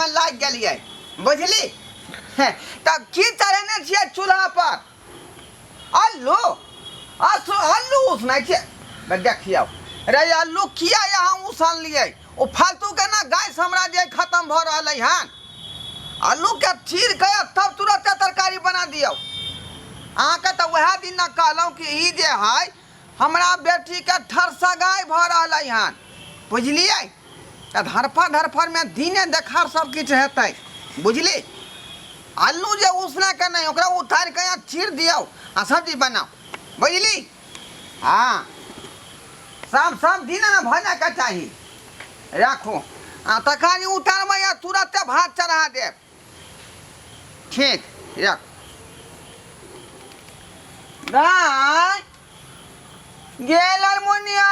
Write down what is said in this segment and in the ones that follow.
काजमे लागि गेलियै बुझली। हें, तऽ की चढ़ेने छियै चूल्हा पर? अल्लू अल्लू उसनै छियै? बे देखियौ रे, अल्लू किया यहाँ उसनलियै? ओ फालतू के ना गैस हमरा जे खत्म भऽ रहलै हन। आलू के चीर के तब तुरंत तरकारी बना दियौ। अहाँके तऽ वएह दिन ने कहलहुँ कि ई जे है हमरा बेटीके ठरसगाइ भऽ रहलै हन, बुझलियै? तऽ धरफड़ धरफड़मे दिने देखार सब किछु हेतै, बुझली? आलू जे उसनैके नहि, ओकरा उतारि कऽ चीर दियौ आ सब्जी बनाउ, बुझली? हँ, सब सब दिन ने भऽ जायके चाही। राखू आ तखन उतारबै आ तुरते भात चढ़ा देब। ठीक, राख। दाय गेल मुनिया।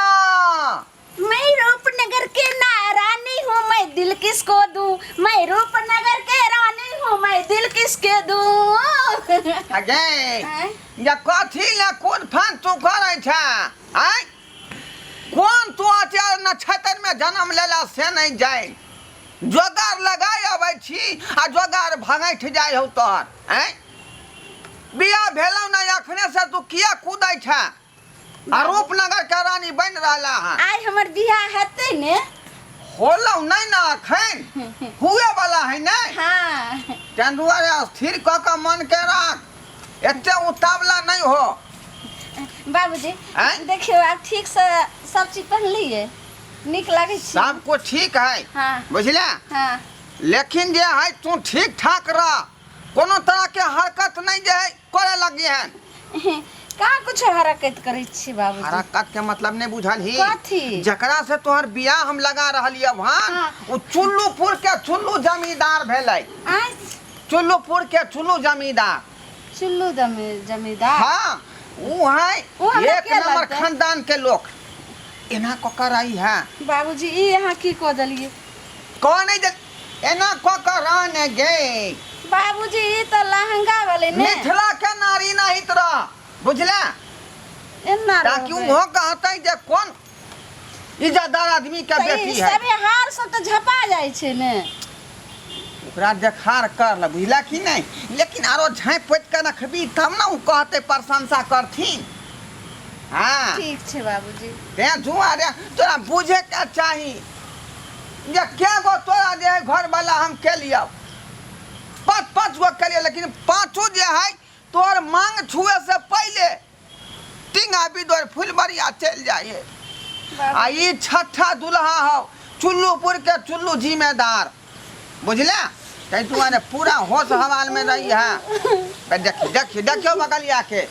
मैं रूपनगर के ना रानी हूँ, मैं दिल किसको दूँ? मैं रूपनगर के रानी हूँ, मैं दिल किसके दूँ? अगे या कथी ले कोन फान तू करै छ? आय, कोन तू अचार नक्षत्र में जन्म लेला से नहीं जाय। जोगार लगाय अबै छी आ जोगार भगैठ जाइ हौ तोहर। आय, बियाह भेलौ नहीं अखने से तू किया कूदै छ आ रूपनगर के रानी बनि रहला हन? आइ हमर बियाह हेतै ने? होलौ नहीं ना, अखन हुए वाला है ने। हाँ। तें दुआरे स्थिर कऽ कऽ मन के राख, एते उतावला नहीं हो। बाबूजी। आँय? देखियौ, आब ठीक से सब चीज पहनलियै, नीक लागै छै? सब कुछ ठीक है। हाँ। बुझले? हाँ। लेकिन जे है तू ठीक ठाक रह, कोनो तरह के हरकत नहीं जे है करे लगी हन। कहाँ कुछ हरकत करै छी बाबूजी? हरकत के मतलब नहीं बुझल ही? कथी? जकरा से तोहर बियाह हम लगा रहलियै हन, हाँ। ओ चुल्लूपुर के चुल्लू जमींदार भेलै। आँय? चुल्लूपुर के चुल्लू जमींदार। चुल्लू जमींदार? हाँ, ऊ है। ऊ हमरा एक के नंबर लगतै? खानदान के लोग एना कऽ कऽ रही है। बाबूजी, ई अहाँ की कऽ देलियै? कह नहीं दे, एना कऽ कऽ रहने गे। बाबूजी, ई तऽ लहंगा वाले ने। मिथिला के नारी नहीं रह, बुझला? एना ताकि रहबै। उहो कहतै जे कोन इज्जतदार आदमी के तऽ ई बेटी है। सबे हार सब तऽ झपा जाइ छै ने। ओकरा देखार कर ल, बुझला कि नहीं? लेकिन आरो झाँपि पोति के रखबी तब ने ओ कहतै, प्रशंसा करथिन। हाँ। ठीक छै बाबूजी। तें दुआरे तोरा बुझे के चाही जे के गो तोरा जे है घर वाला हम के लियौ। पाँच पाँच गो के लिए, लेकिन पाँचो जे है तोहर मांग छुए से पहले टिंगा बिदोर फुलबरिया चलि जाइ है। आ ई छठा दुल्हा हौ, चुल्लूपुर के चुल्लू जिम्मेदार, बुझले? ताहि दुआरे पूरा होश हवाल में रही है। देखी देखी देखियो बगलिया के।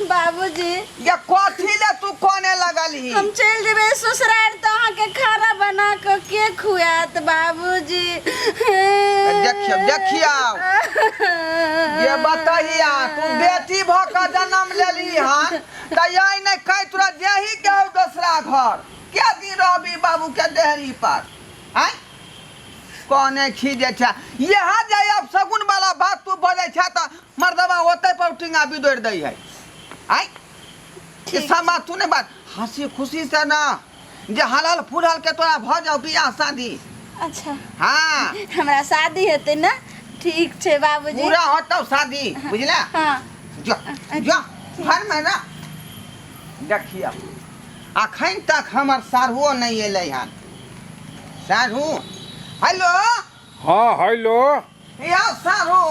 बाबूजी। ये कथी ले तू कोने लगल ही? हम चलि जेबै ससुराल तऽ अहाँके खाना बना कऽ के खुआत बाबूजी? देखियो देखियो, ये बताइया, तू बेटी भऽ कऽ जन्म लेली हन तऽ यही नहीं कह तोरा जेही के हौ दोसरा घर क्या दिन रहबी बाबू के देहरी पर? आँय, कहने छी जे छै इएह जे अब शगुन वाला बात तू बजै छै तऽ मर्दबा ओतै पर टिंगा बिदोरि दै है। आँय, ई सब बात तू नहीं बात हंसी खुशी से ना जे हलल फुलल के तोरा भऽ जाउ बियाह शादी। अच्छा। हाँ। हमरा शादी हेतै ने? ठीक छै बाबूजी। पूरा होतौ शादी, बुझला? हाँ। जो जो घर में ना। देखियौ, अखन तक हमर साढ़ुओ नहि एलै हन। साढ़ू, हेलो। हाँ, हेलो। यौ साढ़ू,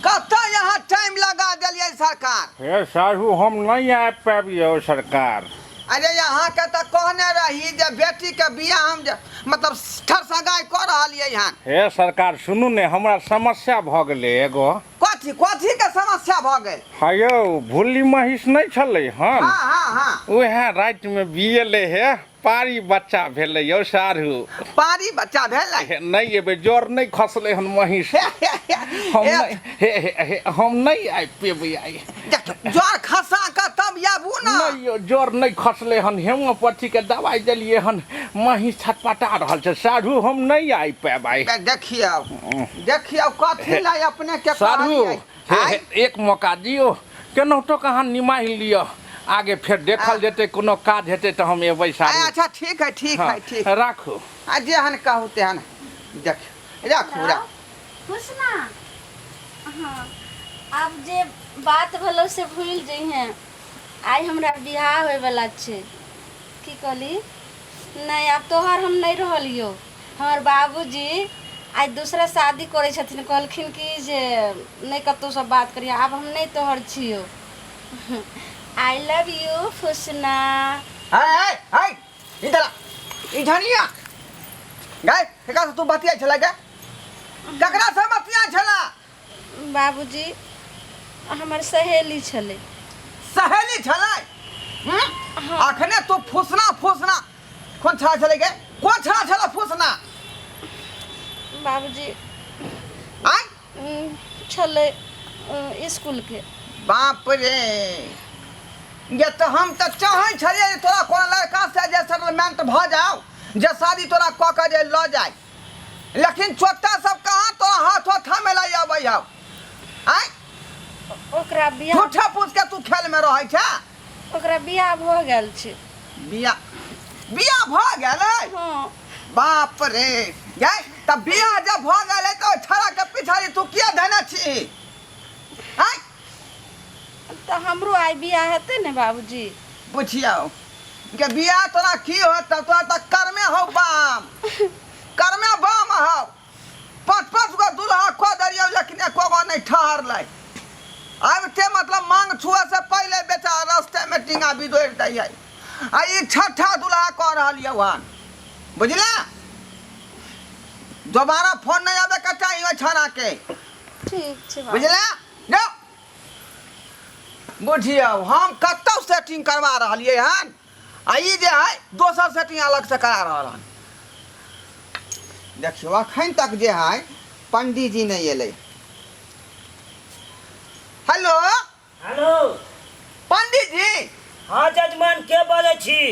कतऽ यहाँ टाइम लगा देलियै सरकार? हे साढ़ू, हम नहीं आबि पाबियौ सरकार। अरे, अहाँके तऽ कहने रही जे बेटीके बियाह हम जे मतलब ठरसगाइ कऽ रहलियै हन। हे सरकार, सुनू ने, हमरा समस्या भऽ गेलै एगो। कथी कथी के समस्या भऽ गेल? हाँ यौ, भुल्ली महिष नहि छलै हन? हाँ हाँ हाँ। उएह रातिमे बिएलै हे, पारी बच्चा भेलै यौ साढ़ू। पारी बच्चा भेलै? हे, नहि एबै, जर नहि खसलै हन महिष। हम नहि, हे हे हे, हम नहि आबि पेबै आइ। जर खसा कऽ तब आबू ने। नहि यौ, जर नहि खसलै हन, हेमोपैथी के दवाइ देलियै हन, महिष छटपटा रहल छै साढ़ू, हम नहि आबि पायब आइ। देखियौ देखियौ, कथी लए अपने के साढ़ू कहलियै? हे, आँय? हे, एक मौका दियौ, केनाहितो कऽ अहाँ निमाहि लिअ, आगे फेर देखल जेतै, कोनो काज हेतै तऽ हम एबै साढ़ू। अच्छा, ठीक है, ठीक हाँ, है, ठीक। राखू। आ जेहन कहू तेहन। देख, राखू राखू। हुसना हाँ आब जे बात भेलो से भूलि जइहें आइ हमरा बियाह होइवला छै की कहली नहि आब तोहर हम नहि रहलियौ हमर बाबूजी आइ दूसरा शादी करै छथिन कहलखिन कि जे नहि कतहुसँ बात करिहे आब हम नहि तोहर छियौ I love you फुसना। हाय हाय हाय इधर आ, इधर ही आ। गाय केकरा से तू बतिया छला गे? ककरा से बतिया छला? बाबूजी हमर सहेली छलै। सहेली छलै? हम्म? अखने तू फुसना फुसना कोन छला छलै गे? कोन छला छला फुसना? बाबूजी आय छलै इसकुलके। बाप रे, ये तऽ हम तऽ चाहै छलियै जे तोरा कोनो लड़का से जे सेटलमेंट भऽ जाओ, जे शादी तोरा कऽ के जे लऽ जाय, लेकिन चोट्टा सब कहाँ तोरा हाथो थामे लए अबै हौ? आँय, ओकरा बियाह झूठे फूस के तू खेल में रहै छै। ओकरा बियाह भऽ गेल छै। बियाह बियाह भऽ गेलै? हँ। बाप रे, गै तऽ बियाह जब भऽ गेलै तऽ ओहि छड़ा के पिछाड़ी तू किया धयने छी? आँय, तऽ हमरो आइ बियाह हेतै ने बाबूजी? बुझियौ के बियाह तोरा की होत? तोरा तऽ कर्मे हौ बाम, कर्मे बाम हौ। पाँच पाँच गो दूल्हा कऽ देलियौ लेकिन एको गो नहि ठहरलै। आबिते मतलब मांग छुअ से पहिले बेटा रास्ते में टींगा बिदोरि दै है। आ ई छठा दूल्हा कऽ रहल यौ हन, बुझले? दोबारा फोन नहि आबे के चाही ओहि छाना के। ठीक छै बाबू। बुझले? जाओ। बुझियौ हम कतौ सेटिंग करवा रहलियै हन आ ई जे है दोसर सेटिंग अलग से करा रहल हन। देखियौ अखन तक जे है पंडीजी नहि एलै। हेलो। हेलो पंडीजी। हाँ जजमान, के बजै छी?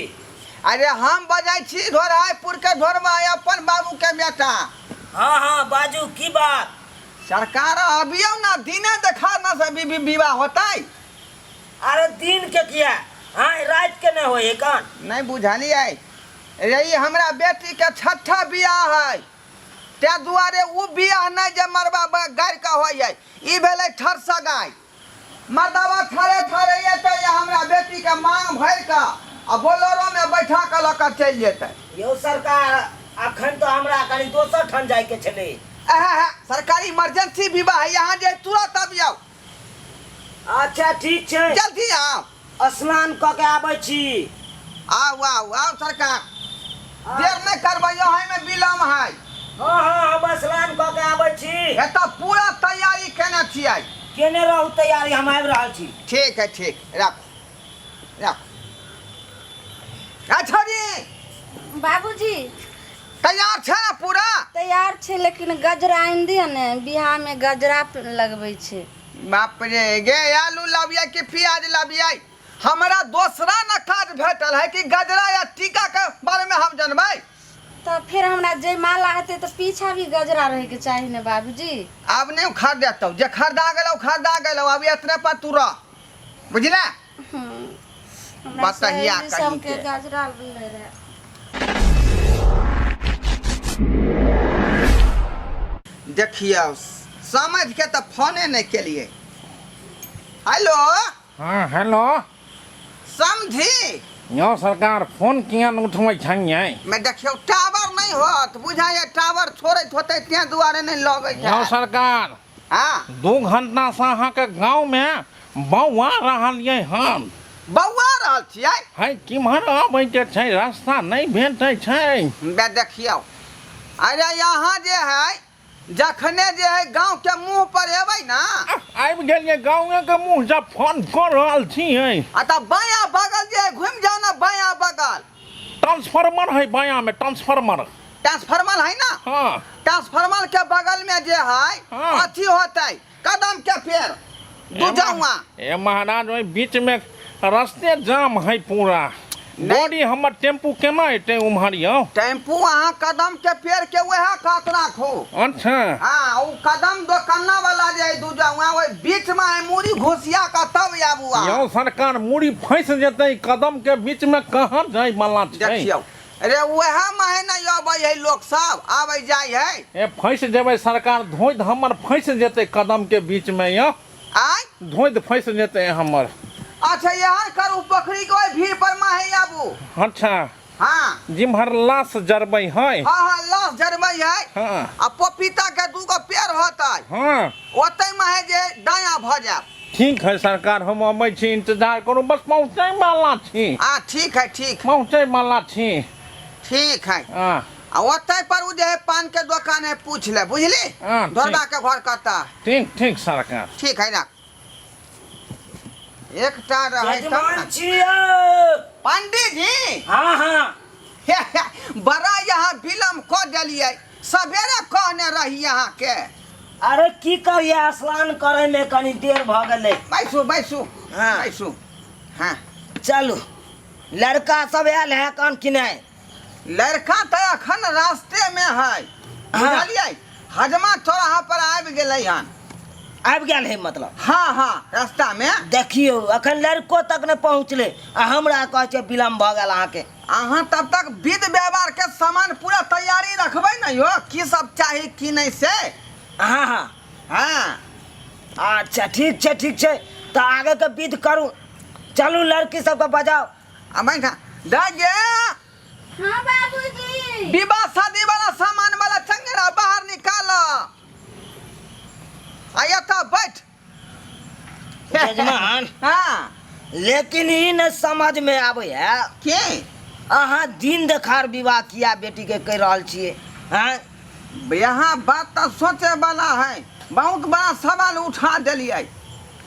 अरे हम बजै छी ढोरायपुर के ढोरबा, अपन बाबू के बेटा। हाँ हाँ बाजू, की बात? सरकार अबियौ ना, दिने देखा ना से विवाह होतै। अरे दिन के किया, हाँ रात के नहीं होय कन? नहीं बुझलियै रे, ई हमरा बेटी के छठा बियाह है, तै दुआरे उ बियाह नहीं जे मरबा गाड़ि के होय है, ई भेलै ठरसा गाय। मर्दाबा थारे थारे एतै आ हमरा बेटी के मांग भरि के आ बोलेरो में बैठा के लऽ के चलि जेतै। यौ सरकार, अखन तऽ हमरा कनि दोसर ठाम जाय के छलै। अहे, सरकारी इमरजेंसी विवाह है, यहाँ जे तुरंत अबियौ। अच्छा ठीक छै, जल्दी आउ। स्नान कऽ के आबै छी। आउ आउ आउ सरकार, देर नहि करबै, यहाँ में विलम्ब है। हाँ हाँ हम स्नान कऽ के आबै छी। एतऽ पूरा तैयारी केने छियै। केने रहू तैयारी, हम आबि रहल छी। ठीक है ठीक, राखू राखू। अच्छा जी। बाबूजी तैयार छै ने पूरा? तैयार छै, लेकिन गजरा आनि दिअ ने, बियाह में गजरा लगबै छै। बाप रे, गे आलू लाबियै कि प्याज लाबियै? हमरा दोसरा न काज भेटल है कि गजरा या टीका के बारे में हम जनबै? तऽ फेर हमरा जयमाला हेतै तऽ पीछा भी गजरा रहैके चाही ने बाबूजी। आब नहि खरीदेतौ, जे खरीदा गेलौ खरीदा गेलौ, अब एतने पर तू रह, बुझले? हमरा बतहिया सहेली कहीं सबके के। गजरा लै रहै। देखियौ समझ के तऽ फोने नहि केलियै। हेलो। हाँ हेलो समझी। यौ सरकार फोन किया नहि उठबै छलियै? मैं देखियौ टावर नहीं होत, बुझाइए टावर छोड़ैत होतै तें दुआरे नहीं लगै छै। यौ सरकार, हाँ 2 घंटा से अहाँके गाँवमे बौआ रहलियै हन। बौआ रहल छियै? है किम्हर अबैके छै, रास्ता नहि भेटै छै। बे देखियौ, अरे यहाँ जे है जखने जे है गांव के मुंह पर एबै ना, आबि गेलियै गाँवे के मुँह से फोन कऽ रहल छियै। आ तऽ बायां बगल जे है घुमि जाउ ना, बायां बगल ट्रांसफार्मर है बायां में, ट्रांसफार्मर। ट्रांसफार्मर है ना? हाँ। ट्रांसफार्मर के बगल में जे है हाँ। अथी होतै कदम के पेड़ दू जाऊआ। ए महाराज, ओहि बीच में रास्ते जाम है पूरा। नहीं। गाड़ी हमर टेम्पू केना एतै उम्हर यौ? टेम्पू अहाँ कदम के पेड़ के वएह कात राखू। अच्छा। हाँ, ओ कदम दोकाना वाला जे है दू जाऊआ, ओहि बीच में है मूड़ी घुसिया के तब आबू अहाँ। यौ सरकार, मूड़ी फंसि जेतै कदम के बीच में, कहाँ जाय वाला छै? देखियौ अरे वएह माहे नहि अबै है लोक सब आबै जाइ है। ए फँसि जेबै सरकार, धोधि हमर फँसि जेतै कदम के बीच में यौ। आय? धोधि फँसि जेतै हमर। अच्छा यहाँ करू, पोखरी के ओहि भीड़ पर माहे आबू। अच्छा। हाँ। जिम्हर लाश जरबै है। हाँ हाँ, लाश जरबै है। हाँ। आ पपीता के दूगो पेड़ होतै। हाँ। ओतै माहे जे दायाँ भऽ जायब। ठीक है सरकार, हम अबै छी, इंतजार करू, बस पहुँचै वाला छी। हाँ ठीक है, ठीक। पहुँचै वाला छी। ठीक है। हाँ। आ ओतै पर उ जे है पान के दोकान है, पूछ ले, बुझली? हाँ, ठीक। ढोरबा के घर कतऽ? ठीक ठीक सरकार। ठीक है ना। एकटा रहै तब यजमान ने। छियै। पंडित जी। हाँ हाँ। बड़ा यहाँ विलम्ब कऽ देलियै, सवेरे कहने रही अहाँके। अरे की कहिए, स्नान करे में कनी देर भ गेलै। बैसू बैसू। हाँ। बैसू। हाँ। चलू, लड़का सब आयल है कन कि नहीं? लड़का तऽ अखन रास्ते में है। हाँ। बुझलियै, हजमा चौराहा पर आबि गेलै हन। आबि गेल है मतलब? हाँ हाँ, रास्ता में। देखियौ, अखन लड़को तक नहीं पहुँचले आ हमरा कहै छै विलम्ब भऽ गेल अहाँके। अहाँ तब तक विध व्यवहार के सामान पूरा तैयारी रखबै ने यौ, की सब चाही की नहीं से। हाँ हाँ। हाँ। अच्छा ठीक छै, ठीक छै, तऽ आगे के विध करू। चलू लड़की सबके बजाउ। आ बैठा गे। हाँ बाबूजी। विवाह शादी वाला सामान वाला चंगेरा बाहर निकाल आ एतऽ बैठ। यजमान। हाँ। लेकिन ई न समझ में आबै है के अहाँ दिन देखार विवाह किया बेटी के कहि रहल छियै? हाँ? यहाँ बात तऽ सोचे वाला है, बहुत बड़ा सवाल उठा देलियै।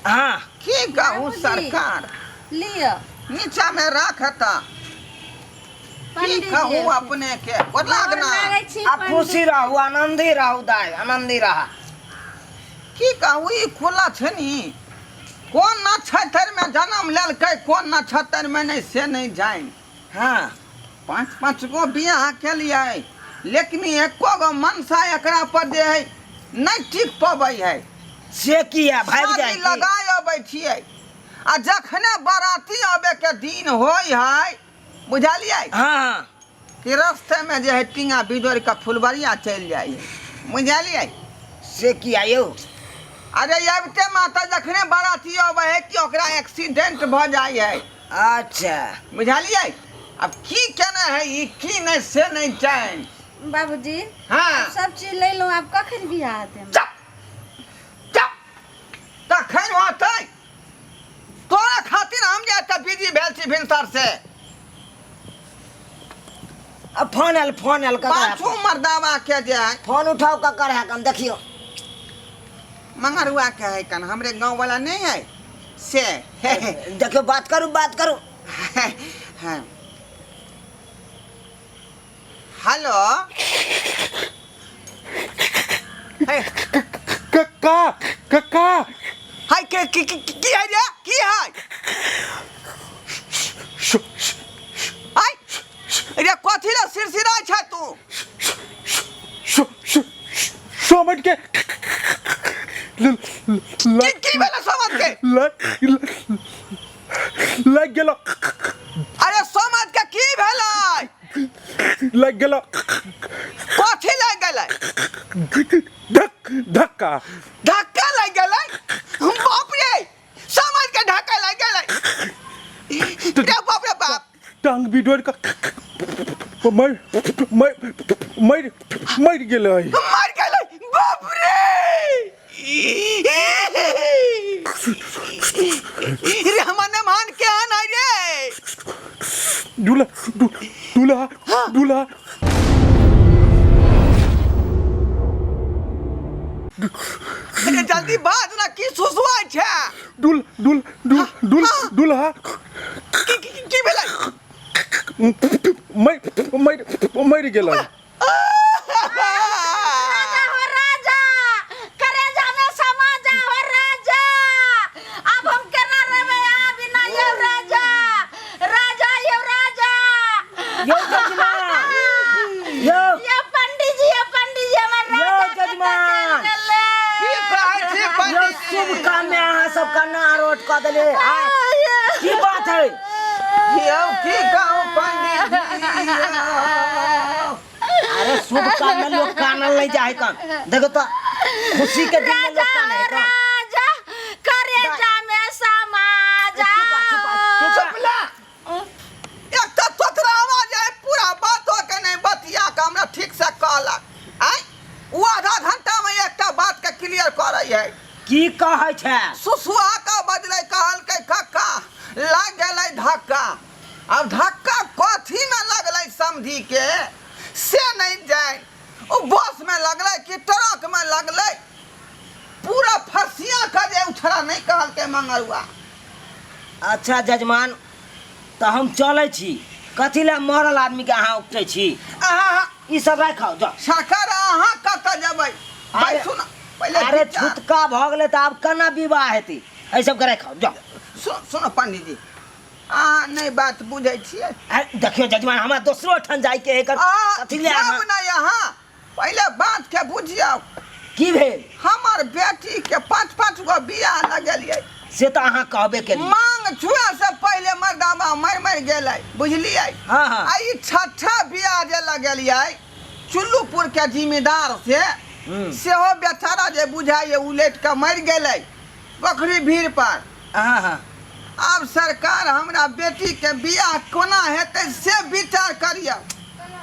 हाँ। की कहू बाबूजी। सरकार। लिअ। नीचा में राखता। की पंडित जी कहू एलखिन। अपने के गोर गोर लागना। लागै छी आ पंडित। खुशी रहू, आनंदी रहू दाय, आनंदी रहा। की कहू, ई खुला छै नी, कोन नक्षत्र में जन्म लेलकै कोन नक्षत्र में नहीं से नहीं जानि। हाँ। पाँच पाँच गो बियाह केलियै, लेकिन एको गो मनसा एकरा पर जे है नहीं टिक पबै है। से किया भागि शादी जाइ की? लगाय अबै छियै आ जखने बाराती अबै के दिन होइ है, बुझलियै? हाँ। कि रास्ते में जे है टींगा बिदोर के फुलबरिया चलि जाइ है, बुझलियै? से किया यौ? अरे अबिते माता जखने बाराती अबै है कि ओकरा एक्सीडेंट भऽ जाइ है। अच्छा। बुझलियै? अब की केना है ई की नहीं से नहीं जानि। बाबूजी। हाँ। सब चीज ले लूँ, आब कखन बियाह हेतै? चुप चुप, तखन होतै। तोरा खातिर हम जे एतऽ बिजी भेल छी भिनसर से। आ फोन आयल, फोन आयल ककर है? पाछू मर्दावा के जे है। फोन उठाओ, ककर है कन देखियो। मंगरुआ के है कन, हमरे गांव वाला नहीं है से। देखियो, बात करू, बात करू। हाँ। हेलो। हे। कक्का कक्का। हाय, के की की की है रे, की है? हाय रे, कथी ला सिरसिराय छै तू? सोमट के की की भेलै सोमट के? लग गेलो। अरे सोमट के की भेलै? लग गेलो। कथी लग गेलै? धक धक्का। धक्का लग गेलै? बाप रे, सोमट के धक्का लग गेलै रे, बाप रे बाप। टांग बिडोर के मर मर मर मर गेलै। मर गेलै? बाप रे रे, हमर मेहमान केहन है रे? दूल्हा दूल्हा दूल्हा। अरे जल्दी बाज ना, की सुसुआइ छै? दुल दुल दुल दुल दूल्हा। की की की भेलै? मर मर मर गेलै। राजा हो राजा, करेजा में समा जा हो राजा, अब हम केना रहबै अहाँ बिना यौ राजा, राजा यौ राजा। यौ जजमान, यौ। यौ पंडित जी, यौ पंडित जी, हमर यौ राजा कतऽ जजमान। चलि गेलै? की कहै छी यौ पंडित जी? शुभ काम में अहाँ सब कन्ना रोट कऽ देलियै। आय, की बात है यौ की कहू पंडित जी यौ। अरे शुभ काम में लोग कानल नहीं जाए कन देखो तो खुशी के दिन में लोग काने है कन राजा करेजा में समा जा चुप आ, चुप आ, चुप ला। एक तऽ तोतरा आवाज आय पूरा बातो के नहीं बतिया के हमरा ठीक से कहलक आय ओ आधा घंटा में एकटा बात के क्लियर करै है की कहै छै सुसुआ के बदले कहलकै कक्का लाग गेलै धक्का आब धक्का कथी में लगलै समझी के से नहीं जाए ओ बस में लगलै कि ट्रक में लगलै पूरा फसिया के जे उछड़ा नहीं कहलकै मंगरुआ अच्छा जजमान तऽ हम चलै छी कथी लए मरल आदमीके अहाँ उपटै छी अहाँ ई सब राखि जाउ सरकार अहाँ कतऽ जेबै अरे- बैसू ने पहिले अरे विचार- छुतका भऽ गेलै तऽ आब केना विवाह हेतै एहि सबके राखि जाउ सुन सुन पंडीजी अहाँ नहि बात बुझै छियै अरे देखियौ जजमान हमरा दोसरो ठाम जाइके है एकर अहाँ कथी लए अहाँ जाउ ने अहाँ पहिले बात के बुझियौ की भेल हमर बेटी के पाँच पाँच गो बियाह लगेलियै से तऽ अहाँ कहबे केलियै मांग छुए से पहिले मर्दाबा मरि मरि गेलै बुझलियै हाँ, हाँ। आ ई छठा बियाह जे लगेलियै चुल्लूपुर के जिम्मेदार से सेहो बेचारा जे बुझाइए उलटि कऽ मरि गेलै बकरी भीड़ पर हाँ हाँ आब सरकार हमरा बेटी के बियाह कोना हेतै से विचार करियौ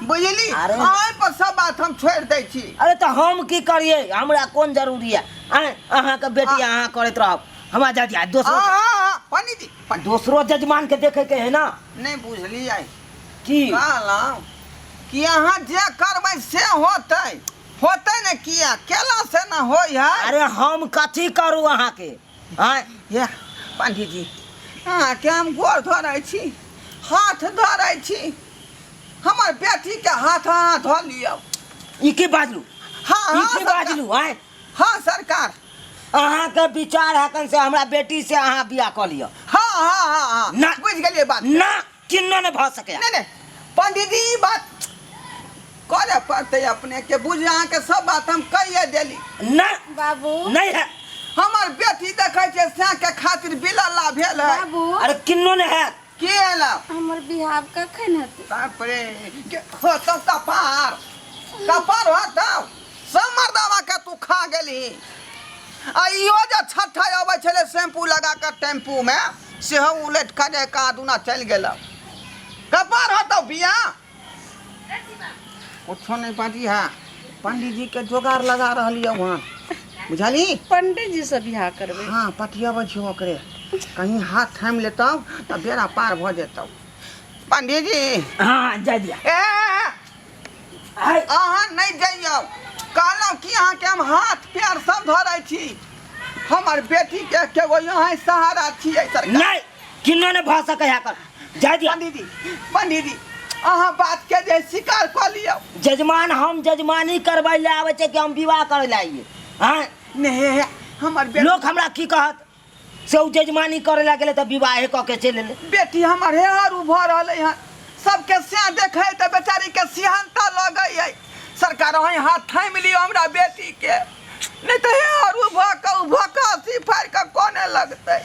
बुझली अरे- अहीं पर सब बात हम छोड़ि दै छी अरे तऽ हम की करियै हमरा कोन जरूरी है आँय अहाँके बेटी अहाँ करैत रहब हमरा जा दिया दोसरो हाँ पंडित जी पंडित दोसरो जजमान के देखे के है ना नहि बुझलियै की कहलहुँ कि अहाँ जे करबै से होतै होतै ने किया केला से ने होइ है अरे हम कथी करू अहाँके आँय हे पंडित जी अहाँके हम गोर धरै छी हाथ धरै छी हमर बेटीके हाथ अहाँ धऽ लिअ ई की बाजलू हाँ ई हाँ की सरकार। बाजलू आँय हाँ सरकार अहाँके विचार है कन से हमरा बेटी से अहाँ बियाह कऽ लिअ हाँ हाँ हाँ हाँ ना। बुझि गेलियै बात ना किन्नो नहि भऽ सकैया नहि नहि पंडित जी ई बात करे पड़तै अपने के बुझ अहाँके सब बात हम कहिए देली ना बाबू नहीं है हमर बेटी देखै छै सैं के खातिर बिलल्ला भेल है बाबू अरे किन्नो नहीं है की एला हमर बियाह कखन हेतै बाप रे के होतौ कपार कपार होतौ सब मर्दावा के तू खा गेली आ इहो जे छठा अबै छलै शैम्पू लगा कऽ टेम्पू में सेहो उलटि कऽ जे कहाँ दुना चलि गेल कपार होतौ बियाह कुछो नहीं बाजी है पंडित जी के जोगाड़ लगा रहलियै वहाँ बुझली पंडित जी से बियाह करबै हाँ पटियाबै छी ओकरे कहीं हाथ थामि लेतौ तऽ बेड़ा पार भऽ जेतौ पंडित जी हाँ जाय दिया ए अहाँ नहि जइयौ कहलहुँ कि अहाँके हम हाथ पैर सब धरै छी हमर बेटीके एगो अहाँ सहारा छियै सरकार नहीं किन्नो नहीं भऽ सकै है एकर जाय दिया पंडित जी पंडित जी अहाँ बात के जे स्वीकार कऽ लियौ जजमान हम जजमानी करबै लए आबै छै कि हम विवाह करै लए आइए हाँ नहि हमर बेटी लोक हमरा की कहत से ओ जजमानी करै लए गेलै तऽ विवाहे कऽ के चलि एलै बेटी हमर हेहर भऽ रहलै हन सबके सिया देखै तऽ बेचारी के सिहनता लगै है सरकार अहीं हाथ थामि लियौ हमरा बेटी के नहि तऽ हेहर भऽ कऽ भऽ कऽ अथी फाड़ि कऽ कोने लगतै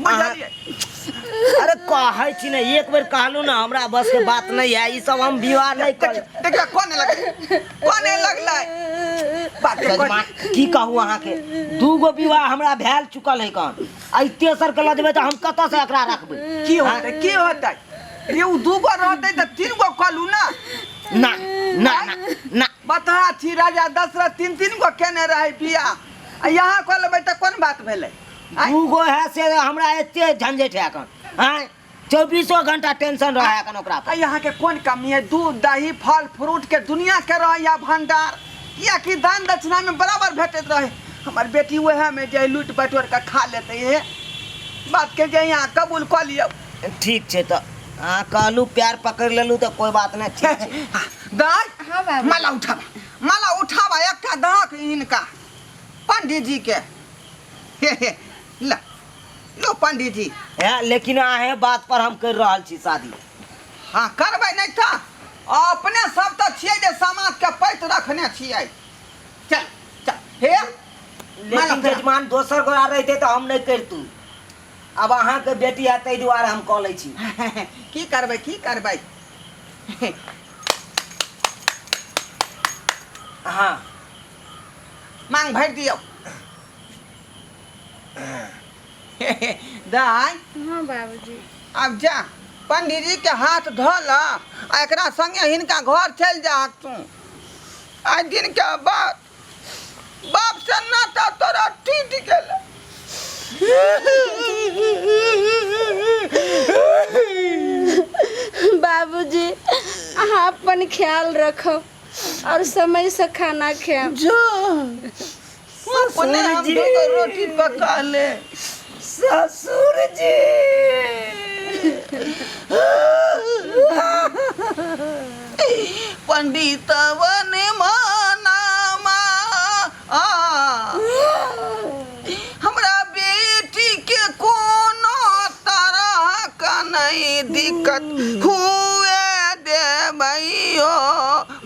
बुझलियै अरे कहै छी ने एक बेर कहलू ने हमरा बस के बात नहीं है ई सब हम विवाह नहीं कर देखियौ कोने लगलै कोने लगलै बात के जजमान की कहू अहाँके दू गो विवाह हमरा भेल चुकल है कन आ ई तेसर के लऽ जेबै तऽ हम कतऽ से एकरा रखबै की होतै की होतै रे उ दू गो रहतै तऽ तीन गो कहलू ना ना ना ना ना बता छी राजा दशरथ तीन तीन गो केने रहै बियाह आ यहाँ कऽ लेबै तऽ कोन बात भेलै आँय? दू गो है से हमरा एते झंझट है एखन आँय चौबीसो घंटा टेंशन रहे एखन ओकरा आ पर यहाँ के कोन कमी है दूध दही फल फ्रूट के दुनिया के रहे या भंडार कियाकि दान दक्षिणा में बराबर भेटैत रहे हमर बेटी वएह में जे लूट बटोर के खा लेते हे बात के जे यहाँ कबूल कऽ लियौ ठीक छै तऽ अहाँ कहलू प्यार पकड़ि लेलू तऽ कोइ बात नहि ठीक छै दाय हाँ बाबू। माला उठाबा माला उठाबा एकटा दहक हिनका पंडित जी के हे हे ला लो पंडित जी है लेकिन अहें बात पर हम कर रहल छी शादी हाँ करबै नहि तऽ अपने सब तऽ छियै जे समाज के पैत रखने छियै चल चल हे लेकिन जजमान दोसर गोरा रहिते तऽ हम नहि करितू आब अहाँके बेटी है ताहि दुआरे हम कऽ लै छी। की करबै की करबै? हाँ मांग भरि दियौ। दाइ हाँ बाबूजी। आब जा पंडीजी के हाथ धो ल आ एकरा संगे हिनका घर चलि जा तू। आइ दिन के बाद बाप से नाता तोरा टूटि गेल। बाबूजी अहाँ अपन ख्याल रखब और समय से खाना खायब। जो अपने हम जी। दूगो रोटी पका ले। ससुर जी पंडित वन मनामा आ, हमरा बेटी के कोनो तरह का नहीं दिक्कत हुए देबैयो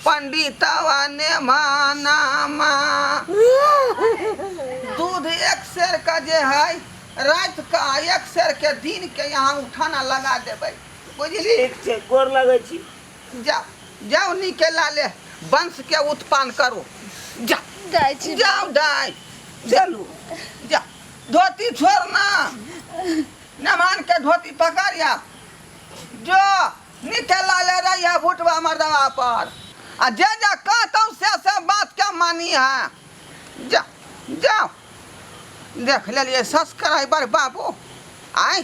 पंडितवा ने मानामा। दूध एक सेर का जे है रात का एक सेर के दिन के यहाँ उठाना लगा देबै, बुझली? ठीक छै, गोर लगै छी। जाओ जाओ निके लाले वंश के उत्पन्न करू। जा जाइ छी। जाओ दाइ चलू जा। धोती छोड़ ना, नमान के धोती पकड़ आ जो निके लाले रही है भुटवा मर्दवा पर आ जे जा कहतौ से बात के मानी है। जा जाओ देख लेलिए सब्सक्राइबर बाबू। आय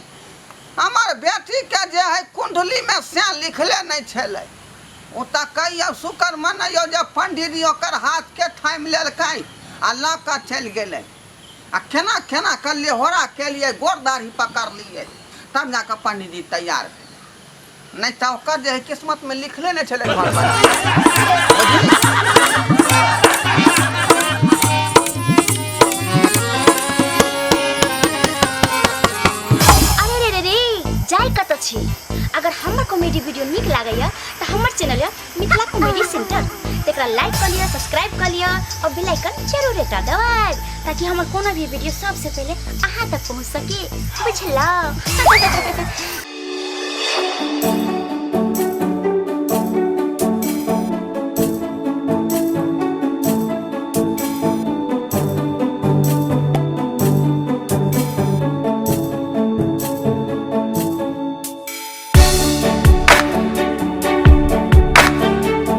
हमर बेटी के जे है कुंडली में से लिखले नहीं छलै। ओ तऽ कहियौ शुक्र मनैयौ जे पंडीजी ओकर हाथ के थामि लेलकै आ लऽ कऽ चलि गेलै। आ केना केना कऽ लेहोरा केलियै, गोर दाढ़ी पकड़लियै, तब जाकऽ पंडीजी तैयार भेलै। नहीं तऽ ओकर जे है किस्मत में लिखले नहीं छलै घर पर। अरे रे रे रे जाय कतऽ छी? अगर हमर कॉमेडी वीडियो नीक लागैया तऽ हमर चैनल या मिथिला कॉमेडी सेंटर तकरा लाइक कऽ लिअ, सब्सक्राइब कऽ लिअ और बेल आइकन जरूर एकटा दबाएब ताकि हमर कोनो भी वीडियो सबसे पहिले अहाँ तक पहुँच सके। बुझलहुँ?